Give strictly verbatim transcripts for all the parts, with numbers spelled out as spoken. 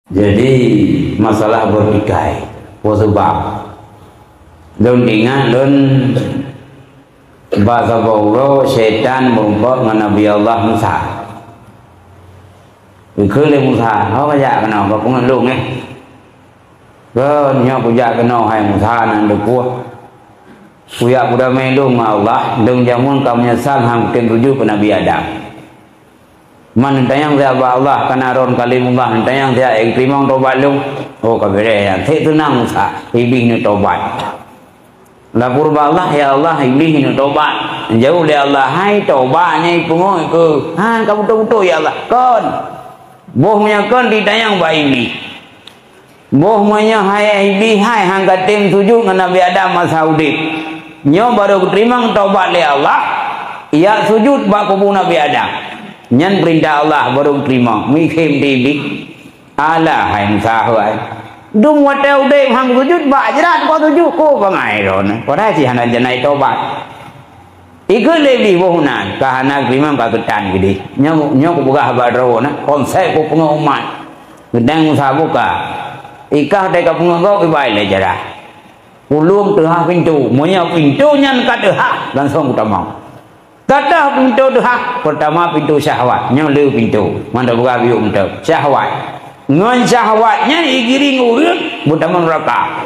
Jadi, masalah beutikai, peue sabab? Lôn ingat lôn bak saboh uroe syaitan meurumpok ngon Nabi Allah Musa. Geukheun lé Musa, "Ho kajak keunoe, ka peungeuet lôn, eh." "Kon, nyoe kujak keunoe, hai Musa, nan deukueh. Kujak peudamé lôn ngon Allah, dong jameun ka meunyeusal han kutem sujut keu Nabi Adam." Man neutanyong siat bak Allah, kana ron Kalimullah, neutanyong siat, "Teurimong tobat lôn?" Oh, ka beureh nyan. Seb teunang Musa, Iblih neutobat. Lapor bak Allah, "Ya Allah, Iblih neutobat." Jaweueb lé Allah, "Hai tobat nyan ipeungeuet keu? Han ka beutôi-beutôi, ya Allah." "Kon." Boh meunyoe kon, ditanyong bak Iblih. "Boh meunyoe hai Iblih hai han katem sujut ngon Nabi Adam masa udeb, nyoe barô geuteurimong tobat lé Allah, jak sujut bak kubu Nabi Adam. Nyan peurintah Allah barô geuteurimong." Meukhém di Iblih. "Alah hai Musa hai. Dum watée udeb han sujut bak jrat kau sujut, keu bangai droeneuh. Padahai cit hana janai tobat." Ikheun lé Iblih boh meunan, ka hana teurimong ka geutan geudeh. Nyoe, nyoe kupeugah bak droeneuh, konsep kupeungeuet umat. Geudang Musa buka. Ikah teuka peungeuet gob ibai lé jadah. Ulôn teuhah pintoe. Meunyoe pintoe nyan ka teuhah, langsong kutamong. Ka teuhah pintoe teuhah, peurtama pintoe syahwat. Nyoe le pintoe. Mantong buka biuk pintoe. Syahwat. Ngon syahwat nyan igiring ureuëng beutamong neuraka.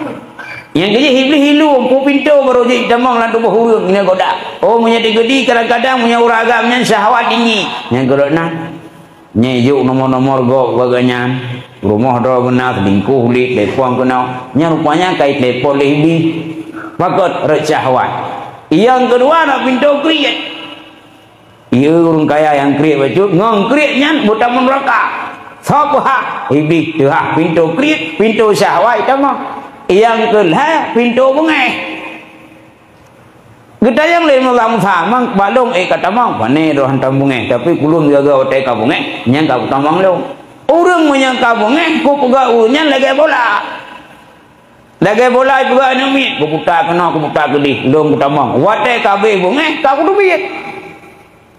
Nyang keujih Iblih ilôn, peue pintoe barô jeuet tamong lam tuboh ureuëng nyan goda. Oh, meunyoe di Geudi kadang-kadang meunyoe ureuëng agam nyan syahwat tinggi, nyan goda nan. Nyan ijok nomor-nomor gob bak gobnyan. Rumoh droe beuna, seulingkoh ulit, telepon keunoe. Nyan rupanya ka itelepon lé Iblih. Pakot rot syahwat. Nyang keudua na pintoe kriet. Ié ureuëng kaya nyang kriet bacut, ngon kriet nyan beutamong neuraka. Soe peuhah? Iblih teuhah pintoe kriet, pintoe syahwat tamong. Nyang keulhée pintoe beungéh. Geutanyong lé Allah Musa, "Mang bak lôn ék ka tamong?" "Pane droe hantom beungéh, tapi kulôn gaga watée ka beungéh, nyan ka kutamong lôn." Ureuëng meunyoe ka beungéh, kupeugah ureuëng nyan lagée bola. Lagée bola ipeugah aneuk miet, kuputa keunoe, kuputa keudeh, lôn kutamong. Watée ka abéh beungéh, ka kuteubiet.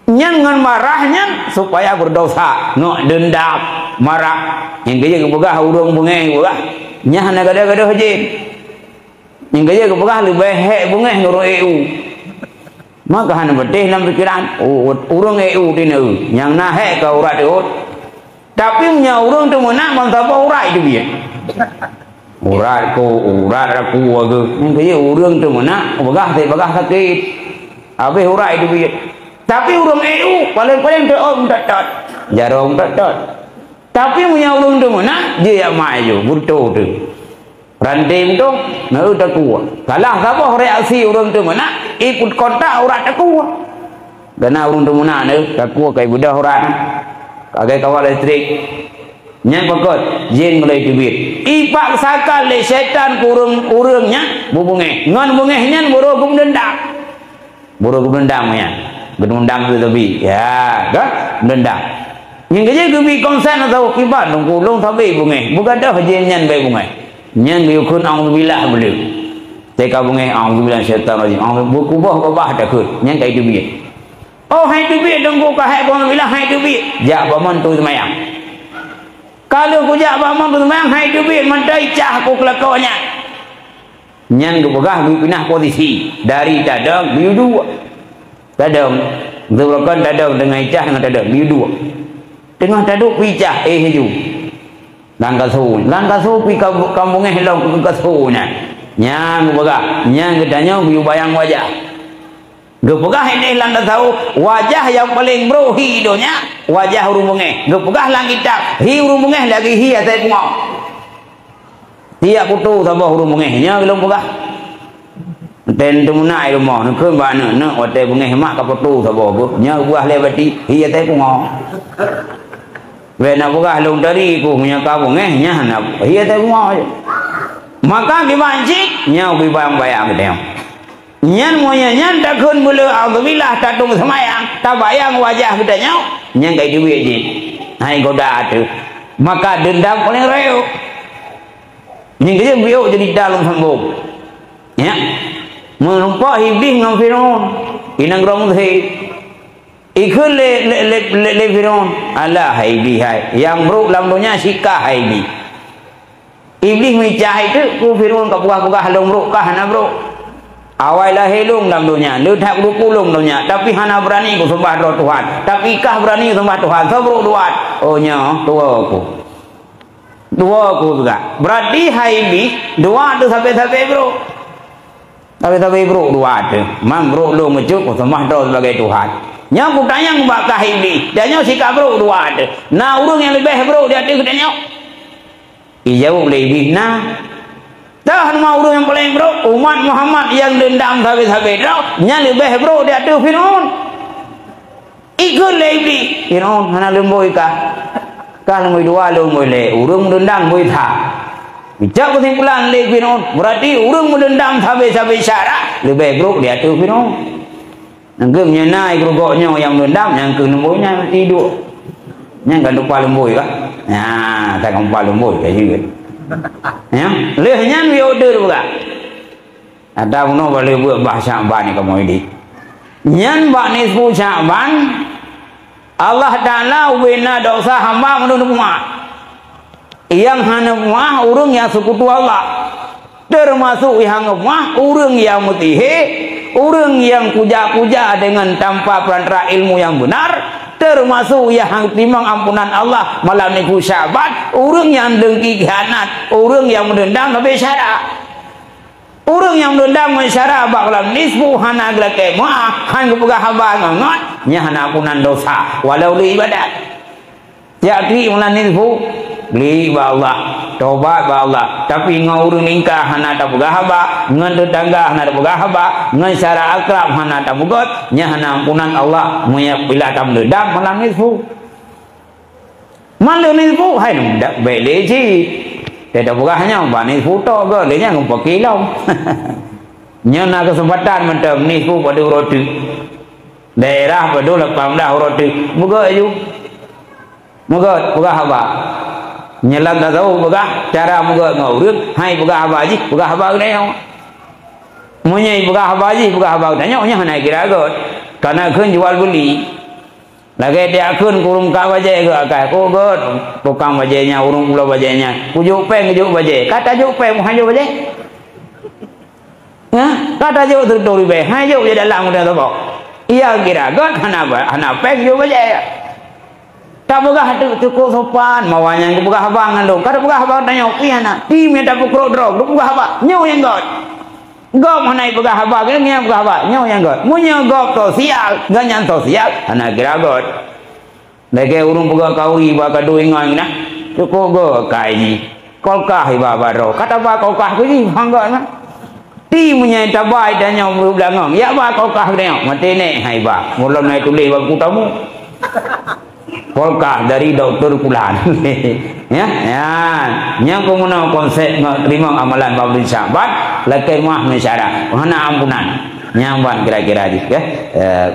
Nyan ngon marah nyan supaya beurdosa, ngok deundam, marah. Nyang keujeuet geupeugah ureuëng beungéh geupeugah, nyan hana gadôh-gadôh jén. Nyang keujeuet geupeugah leubeh hék beungéh ngon ureuëng ék u. Maka hana beuteh lam pikeran, u-, ureuëng ék u tinoe, nyang na hék ka urat rhot. Tapi meunyoe ureuëng teumeunak ban saboh urat teubiet. Urat ku, urat aku, aku. Nyang keujeuet ureuëng teumeunak, bagah teuh bagah sakét. Habéh urat teubiet. Tapi ureuëng ék u, paleng-paleng teuôt meutot-tot. Jaroe meutot-tot. Tapi meunyoe ureuëng teumeunak, jeuet jak mak ju, beureutoh teuh. Ranté meutoh, na eu takue. Salah saboh reaksi ureuëng teumeunak, ipeukontak urat takue. Kana ureuëng teumeunak na eu takue ka ibeudoh urat. Ka lagée kawat listrik. Nyan pakot, jén mulai teubiet. Ipaksakan lé syaitan keu ureuëng, ureuëng nyan beubeungéh. Ngon beungéh nyan barô geumeudendam. Barô geumeudendam nyan. Geumeudendam tu sabe. Ya, kan? Meudendam. Nyang keujeuet geubi konsep atau akibat, lôn kulôn sabe beungéh. Beugadôh jén nyan bék beungéh. Nyan geuyue kheun auzubillah beuleue. Teuka beungéh auzubillah syaitan rajim. Auzubillah beukuboh babah takheun. Nyan ka iteubiet. Oh, hai teubiet dong ku ka hai auzubillah, hai teubiet. Jak bak mon tu seumayang. Ka lheueh kujak bak mon tu seumayang, hai teubiet mantong icah ku keulakoe nyan. Nyan geupeugah geupinah posisi dari tadong geuyue duek. Tadong, geupeugah tadong deungon icah deungon tadong geuyue duek. Teungoh taduek pih icah, éh laju. Lam kasô, lam kasô pih ka, ka beungéh lom keu kasô nyan. Nyan geupeugah, nyan geutanyoe geuyue bayang wajah. Geupeugah idéh lam tasawuf, wajah nyang paleng brok hi donya, wajah ureuëng beungéh. Geupeugah lam kitab, hi ureuëng beungéh lagée hi asai pungoe. Tieb putôh saboh ureuëng beungéh, nyoe lôn peugah. Ten teumeunak i rumoh, neukheun bak aneuk, "Neuk, watée beungéh mak ka putôh saboh beuh." Nyoe geupeugah lé batit, hi asai pungoe. Bék na peugah lôn tari ku, meunyoe ka beungéh, nyan na, hi asai pungoe. Maka kiban cit, nyoe kiban bayang geutanyoe. Nyan meunyoe nyan takheun beuleue, auzubillah, taduek seumayang, tabayang wajah geutanyoe, nyan ka iteubiet jih. Hai goda teuh. Maka deundam paléng rayeuk. Nyang keujeuet biôk jadi dalom sambông. Ya. Meurumpok Iblih ngon Firaun. Inong rong Mesir. Ikheun lé, lé, lé, lé, lé Firaun, "Alah hai Iblih hai, nyang brok lam donya sikah hai Iblih. Iblih meucah itu, ku Fir'aun ka peugah-peugah lôn brok, kah hana brok. Awai lahé lôn lam donya, le that kuduku lôn donya, tapi hana beurani kuseumah droe Tuhan. Tapi kah beurani seumah Tuhan, soe brok dua. Oh, nyoe, tuwo ku. Dua ku juga. Berarti hai Iblih, dua tu sabe-sabe brok. Tapi-tapi brok dua teuh. Man brok lôn meucok, kuseumah droe sibagai Tuhan. Nyoe kutanyong bak kah Iblih, dan nyoe sikap brok dua teuh. Na ureuëng nyang leubeh brok di ateueh geutanyoe? Ijaweueb lé Iblih, "Na." Toh na ureuëng nyang paleng brok? Umat Muhammad nyang deundam sabe-sabe droe, nyan leubeh brok di ateueh Fir'aun. Ikheun lé Iblih, "Fir'aun, hana lôn bôi kah. Kah lôn bôi dua, lôn bôi lhèe. Ureuëng meudeundam bôi that." Meucok keusimpulan lé Fir'aun, berarti ureuëng meudeundam sabe-sabe syara leubeh brok di ateueh Fir'aun. Nangkeuh meunyoe na i keurugok nyoe nyang meudeundam, nyang keuh lôn bôi nyan meuti duek. Nyan ka lupa lôn bôi kah? Nah, ka lupa lôn bôi kah jeuet. Ya, lheueh nyan wéh order buka. Ada bunoe bak lheueh beuet bah Syakban ni kamoe di. Nyan bak nisfu Syakban, Allah Taala ubena dosa hamba meunurot meuah. Nyang hana meuah ureuëng nyang seukutu Allah. Teumasok nyang hana meuah ureuëng nyang meusihé, ureuëng nyang kuja-kuja deungon tanpa peurantara ilmu nyang beunar, teumasok nyang hana teurimong ampunan Allah malam nisfu Syakban, ureuëng nyang deungki khianat, ureuëng nyang meudeundam sabe syara. Ureuëng nyang meudeundam ngon syara bak lam nisfu hana geulakée meuah, han geupeugah haba ngon ngon, nyan hana ampunan dosa, walau lé ibadat. Jak klik malam nisfu, klik bak Allah, tobat bak Allah. Tapi ngon ureuëng lingka hana tapeugah haba, ngon teutangga hana tapeugah haba, ngon syara akrab hana tameugot, nyan hana ampunan Allah meunyo bila tameudeundam malam nisfu. Malam nisfu, hai, dak bék lé cit. Teupeugah nyoe, bak nisfu tok göt, lé nyan ngon poke lom. Nyoe na keuseumpatan mantong nisfu padum uroe teuk. Daerah padum lapan belas uroe teuk. Meugot aju. Meugot, peugah haba. Nyoe lam tasawuf peugah, cara meugot ngon ureuëng, hai peugah haba jih, peugah haba geutanyoe. Meunyoe peugah haba jih, peugah haba geutanyoe, nyan hana kira göt. Kana kheun jual beuli. Lagée tiak kheun kureueng ka bajée geuh akai, "Kok göt, tukang bajée nyan, ureuëng pulo bajée nyan, kujok péng kujok bajée." Ka tajok péng, hana jok bajée? Hah? Ka tajok sireutoh ribée, hana jok bajée dalam udeb saboh. Iya kira göt hana ba-, hana péng jok bajée. Tapeugah teuk cukôp sopan, mawa nyan geupeugah haba ngon lôn. Ka tapeugah haba tanyoe, "Pih hana." Ti meunyo tapeukrok droe, geupeugah haba, nyoe nyang göt. Gob hana jipeugah haba, keuneuk nyang peugah haba, nyoe nyang göt. Meunyoe gob sosial, gobnyan sosial, hana kira göt. Lagée ureuëng peugah kauri bak kadu ingan na, cukôp göt kai jih. Kulkah iba baro, ka taba kulkah keu jih, han göt na. Ti meunyoe taba tanyoe meureubeulangöng, yak ba kulkah tanyoe, maté nèk hai ba. Mulom na tuléh bak buku tamu. Kulkah dari doktor pulan. Ya, ya. Nyang peumeunoe konsep ngon teurimong amalan bak buleuen Syakban, lakée meuah ngon syara. Hana ampunan. Nyang ban kira-kira jih, ya. Eh,